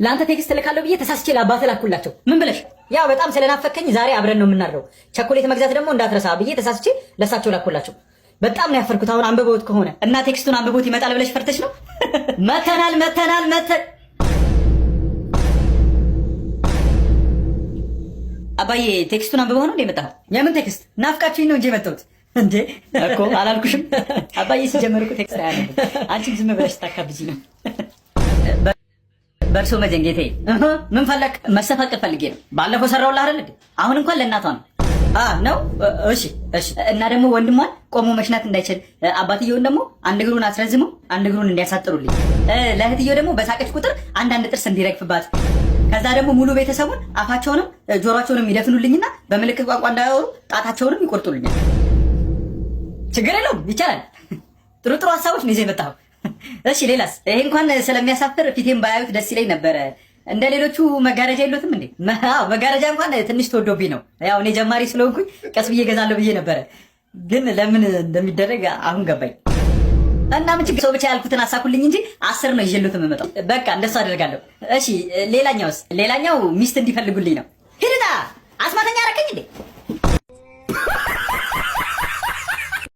ለአንተ text እልካለሁ ብዬ ተሳስቼ ለአባትህ ላኩላቸው። ምን ብለሽ? ያው በጣም ስለናፈከኝ ዛሬ አብረን ነው የምናድረው፣ ቸኮሌት መግዛት ደግሞ እንዳትረሳ ብዬ ተሳስቼ ለሳቸው ላኩላቸው። በጣም ነው ያፈርኩት። አሁን አንብበውት ከሆነ እና text ኡን አንብቦት ይመጣል ብለሽ ፈርተሽ ነው? መተናል መተናል መተ አባዬ text ኡን አንብበው ነው እንዴ የመጣኸው? የምን text? ናፍቃችሁኝ ነው እንጂ የመጣሁት። እንዴ እኮ አላልኩሽም? አባዬ ሲጀመር እኮ text አያነብም። አንቺም ዝም ብለሽ ታካብጂ ነው። በእርሶ መጀን ጌቴ፣ ምን ፈለክ? መሰፋቀል ፈልጌ ነው። ባለፈው ሰራውልህ አይደል እንዴ? አሁን እንኳን ለእናቷ ነው። አ ነው። እሺ እሺ። እና ደግሞ ወንድሟን ቆሞ መሽናት እንዳይችል፣ አባትየውን ደግሞ አንድ እግሩን አስረዝመው አንድ እግሩን እንዲያሳጥሩልኝ፣ ለእህትየው ደግሞ በሳቀች ቁጥር አንዳንድ ጥርስ እንዲረግፍባት፣ ከዛ ደግሞ ሙሉ ቤተሰቡን አፋቸውንም ጆሮአቸውንም ይደፍኑልኝና በምልክት ቋንቋ እንዳያወሩ ጣታቸውንም ይቆርጡልኛል። ችግር የለውም፣ ይቻላል። ጥሩ ጥሩ ሀሳቦች ነው ይዘህ የመጣኸው። እሺ ሌላስ? ይሄ እንኳን ስለሚያሳፍር ፊቴን ባያዩት ደስ ይለኝ ነበረ። እንደ ሌሎቹ መጋረጃ የሉትም እንዴ? አዎ መጋረጃ እንኳን ትንሽ ተወዶብኝ ነው። ያው እኔ ጀማሪ ስለሆንኩኝ ቀስ ብዬ እገዛለሁ ብዬ ነበረ፣ ግን ለምን እንደሚደረግ አሁን ገባኝ። እና ምን ችግር፣ ሰው ብቻ ያልኩትን አሳኩልኝ እንጂ 10 ነው ይዤሉት የምመጣው። በቃ እንደሱ አደርጋለሁ። እሺ ሌላኛውስ? ሌላኛው ሚስት እንዲፈልጉልኝ ነው። ሂድና አስማተኛ አረከኝ እንዴ?